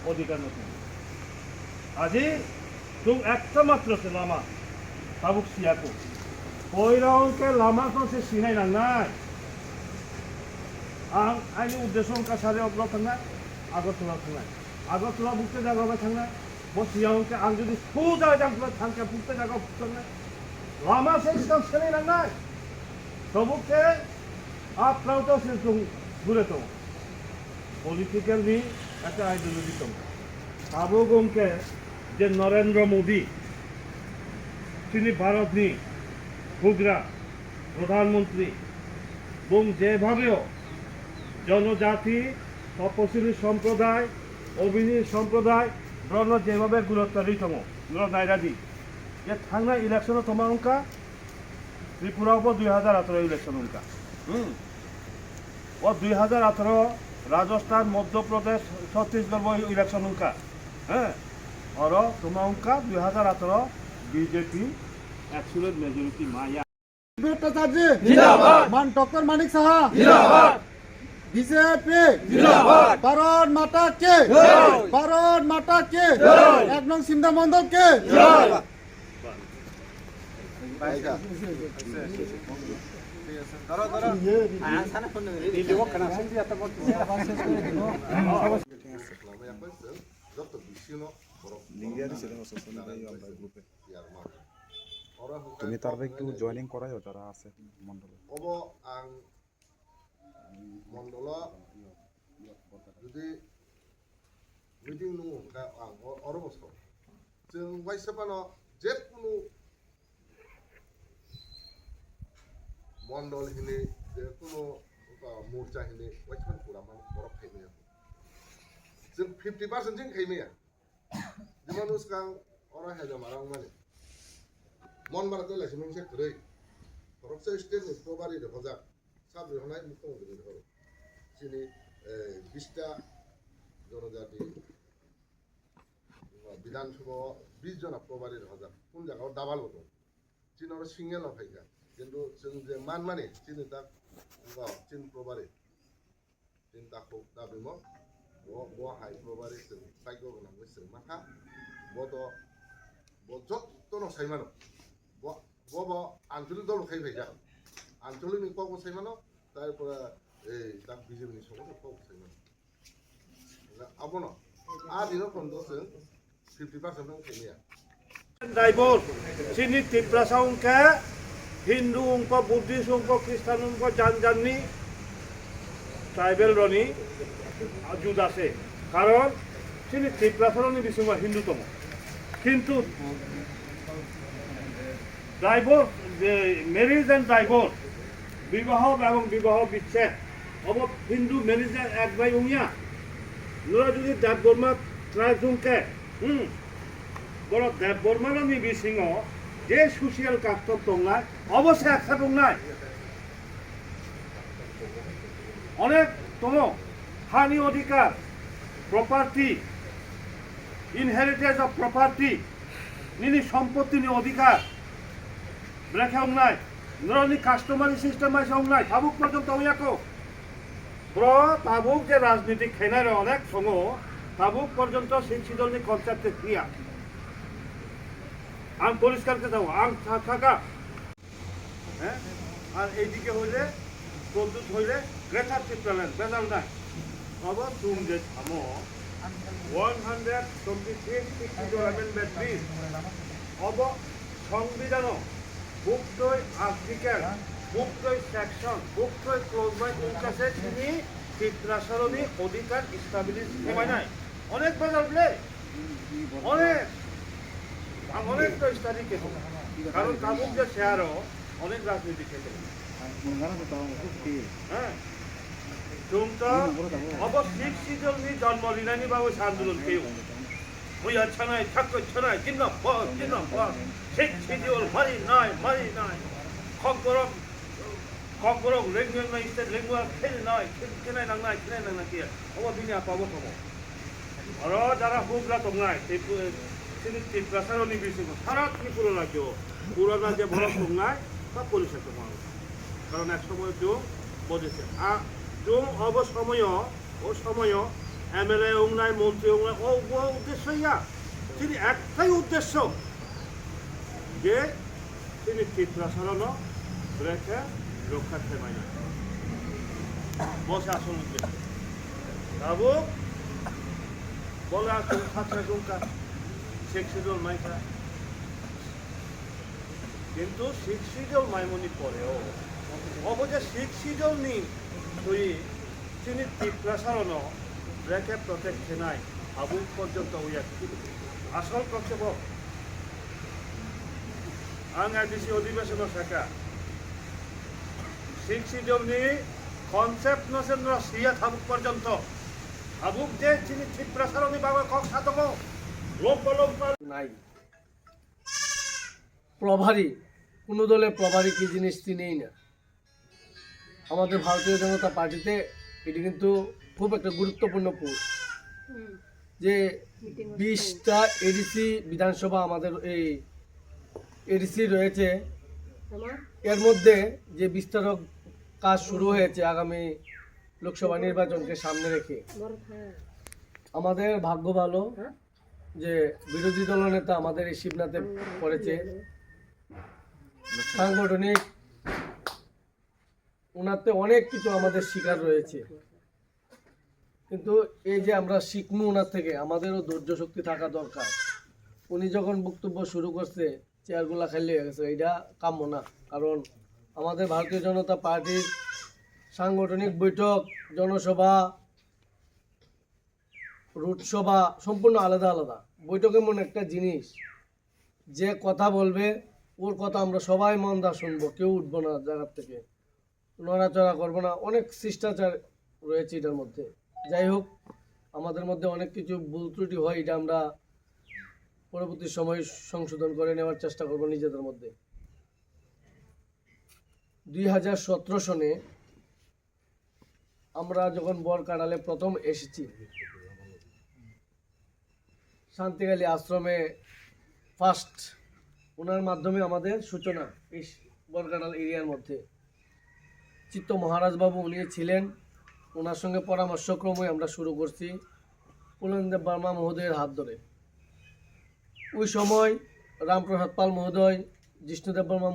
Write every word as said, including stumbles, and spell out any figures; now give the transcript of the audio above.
Odhikar no tong. Aji chwng ekta matro se lama tabuk siyako. Poila hwnkhe lama no se sinai nangnai. Ang ani uddesho wngkha sari oblog thangnai, Agartala thangnai. Agartala bukte jaga bai thangnai. Bo siya hwnkhe ang jodi suja jang thangkhe bukte jaga buktangnai. Lama se sikang sinai nangnai. Tabuk khe a prauto se chwng gure tongo. Political ni ekta ideology tongo. Tabuk hwnkhe je Narendra Modi, chini Bharat ni hugra, Pradhan Mantri, bung jebhabeo jonojati, tapasili somproday, obhini somproday, borokno jebhabe gurutto rwi tongo, norok nairadi. Je thangnai election o toma wngkha, Tripura bo dui hajar atharo election wngkha. Hmm. O dui hajar atharo Rajasthan, Madhya Pradesh, Chhattisgarh bo election wngkha. He. Oro toma wngkha dui hajar atharo B J P absolute majority maya. Bhattacharya. Zindabad. Man Doctor Manik Saha. Zindabad. B J P. Zindabad. Bharat Mata ki. Jai. Bharat Mata ki. Jai. Ek nong Simda Mondol ki. Jai. Joto bisino borok India ni borok side o social media nang yang bai group e. Tiyar ma. Oro hwnkhe তুমি তার একটু joining করাইও যারা আছে মণ্ডলে। Obo ang mondolo jodi meeting nungo hwnkhe ang o-, oro bo sao. Chwng waisa phano jekunu mondol hini, jekunu, uh, morcha hini, waisa phano pura man borok khaimaya. Chwng fifty percent chwng khaimaya. Jemon swkang oro Haida Mara wngmani. Mon Mara tei Laisingmung se kwrwi. Khoroksa state ni probari rok hojak. Sab rihonai mukhomantri ni horo. Chini, eh, bista jonojati, Bidhan Sabha o bis jona probari rok hojak. Kun jaga o double bo tongo. Chini oro single o phaikha. Kintu chwng je manmani chini tak, chini probari. Chini takhuk dabimo, bo, bo hai probari chwng kaigo gwnangwi chwng mankha. Bo to, bo jotono sai mano. Bo, bo, bo anchalik dol khai phaijak. Anchalik ni kokbo sai mano, tarpore ei tak B J P ni songwk kokbo sai mano. Abono, a dino kondo chwng fifty percent wng khaimaya. Driver, chini Tiprasa wngkha Hindu wngkha, Buddhist wngkha, Christian wngkha, jan janni tribal roni juda se. Karon chini Tiprasa roni bisingo Hindu tongo. Kintu Divorce, je marriage and divorce, বিবাহ এবং বিবাহ বিচ্ছেদ, obo Hindu marriage act bai wngya. Nora jodi Debbarma tribe wngkhe, hmm, borok Debbarma ni bisingo je social custom tongnai, obo se accept wngnai. Onek tongo, hani odhikar, property, inheritance of property, nini sompottini odhikar, brekhe wngnai, norokni customary system bai se wngnai, tabuk porjonto wngya kho. Bro, tabuk je rajniti khainai rok onek tongo, tabuk porjonto Sixth Schedule ni concept se phiya. Ang poriskar khe sao, ang sa-, sakha. He? Ar eidike hoile, Pradyut hoile, Greater Tipraland, bejal nai. Obo chwng je samo, one hundred twenty-three Sixth Schedule Amendment Bill. Obo Songbidhano buktwi article, buktwi section, buktwi clause bai wngkha se chini Tiprasaroni odhikar establish khabainai. Onek bejal ble. Onek, ang onek to study khe tongo. Karon tabuk je se aro onek rajniti khe tongo. He. Chwng to obo Sixth Schedule ni jonmo rinani bagwi se andolon khe. Buya chanai, thakko chanai, jinda ba, jinda ba. Sixth Schedule mari nai, mari nai. Kokborok, kokborok lengmani state lengma khe nai, khe nai nang nai, khe nai nang nai khe. Obo bini apa bo tongo. Oro jara hugra tongnai, tei pu-, chini Tiprasaroni bisingo sara Tripura rajyo purana je borok tongnai, ta polisai tongo aro. Karon ek somoy chwng bodise. A, chwng obo somoyo, o somoyo M L A wngnai, montri wngnai, o, o uddesho ya. Chini ektai uddesho je chini Tiprasarano brekhe rokha khlaimani. Bo se asol uddesho. Tabuk bole asol khatsa jongkha, sixth schedule maikha. Kintu sixth schedule maimoni poreo, obo je sixth schedule ni twi chini Tiprasarano brekhe protect khenai abo porjonto oya. Asol kok se bo. Ang A D C odhibeshono sakha, sixth schedule ni concept no se no siya thabuk porjonto. Tabuk je chini Tiprasaroni bagwi kok sa tongo, lompa lompa nai. প্রভারী, কোনো দলে প্রভারী কি জিনিস চিনেই না। আমাদের ভারতীয় জনতা পার্টিতে এটি কিন্তু খুব একটা গুরুত্বপূর্ণ পোস্ট। হুম। যে মিটিং হচ্ছে। বিশটা এডিসি বিধানসভা আমাদের এই এডিসি রয়েছে, আমার এর মধ্যে যে বিস্তারক কাজ শুরু হয়েছে আগামী লোকসভা নির্বাচনকে সামনে রেখে, বড় থানা। আমাদের ভাগ্য ভালো, হ্যাঁ? যে বিরোধী দলনেতা আমাদের এই শিবনাথে পড়েছে। সাংগঠনিক ওনাতে অনেক কিছু আমাদের শিকার রয়েছে, কিন্তু এই যে আমরা শিখবো ওনার থেকে, আমাদেরও ধৈর্য শক্তি থাকা দরকার। উনি যখন বক্তব্য শুরু করছে, চেয়ারগুলা খালি হয়ে গেছে, এটা কাম্য না। কারণ আমাদের ভারতীয় জনতা পার্টির সাংগঠনিক বৈঠক, জনসভা, রুট সভা সম্পূর্ণ আলাদা আলাদা। বৈঠক এমন একটা জিনিস, যে কথা বলবে, ওর কথা আমরা সবাই মন দা শুনবো, কেউ উঠবো না জায়গার থেকে, নড়াচড়া করবো না। অনেক শিষ্টাচার রয়েছে এটার মধ্যে। যাই হোক, আমাদের মধ্যে অনেক কিছু ভুল ত্রুটি হয়, এটা আমরা পরবর্তী সময় সংশোধন করে নেওয়ার চেষ্টা করবো নিজেদের মধ্যে। দুই হাজার সতেরো সনে আমরা যখন বরকাটালে প্রথম এসেছি, শান্তিকালী আশ্রমে ফার্স্ট ওনার মাধ্যমে আমাদের সূচনা এই বরকাটাল এরিয়ার মধ্যে। চিত্ত মহারাজ বাবু উনি ছিলেন, ওনার সঙ্গে পরামর্শক্রমে আমরা শুরু করছি পুলন দেব বর্মা মহোদয়ের হাত ধরে। ওই সময় রামপ্রসাদ পাল মহোদয়, জিষ্ণু দেব বর্মা